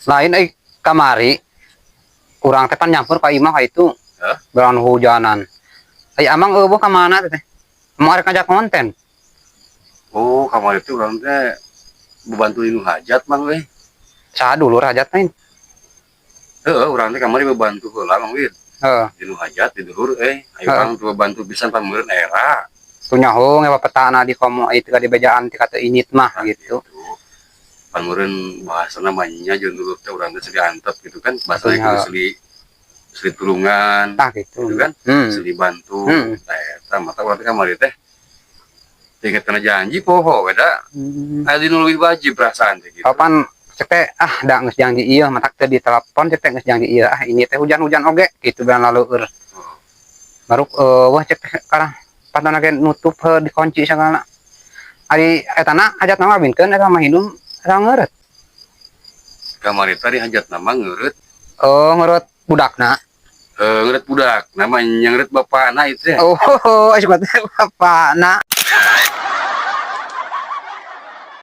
Lain euy, kamari urang teh pan nyampur ka imah ka itu. Hah? Beran hujanan. Ai Amang euweuh ka mana teh? Mau arek ngajak konten. Oh, kamari teh urang teh bebantu nu hajat, Mang euy. Saha dulur hajat lain? Heeh, urang teh kamari bebantu heula, Mang Wid. Heeh. Di nu hajat di dulur euy. Ayo urang tuh bebantu pisan pan meureun era. Tuh nyaho ngewa petana di komo itu di bejaan ti kata init mah gitu. Pan meureun bahasana mah nya jeung dulur teh urang teh silih antep gitu kan. Bahasana Atuh kudu nya. silih silih tulungan. Tah gitu. Gitu kan? Silih bantu. Tah eta mata urang teh kamari teh inget kana janji poho beda. Aya di nu leuwih wajib perasaan teh gitu. Kapan cek teh, ah, da geus janji ieu matak teh di telepon cek teh geus janji ieu, ah, ini teh hujan-hujan oge gitu beran lalu eur. Baru wah, cek teh karang pantona ge nutup heuh dikunci sagala. Ari etana hajat mah ngawinkeun eta mah hidung eta ngeureut. Kamari tadi hajat nama ngeureut. Oh, ngeureut budakna. Eh, ngeureut budak, nama ngeureut bapakna itu ya. Oh, oh, teh bapakna.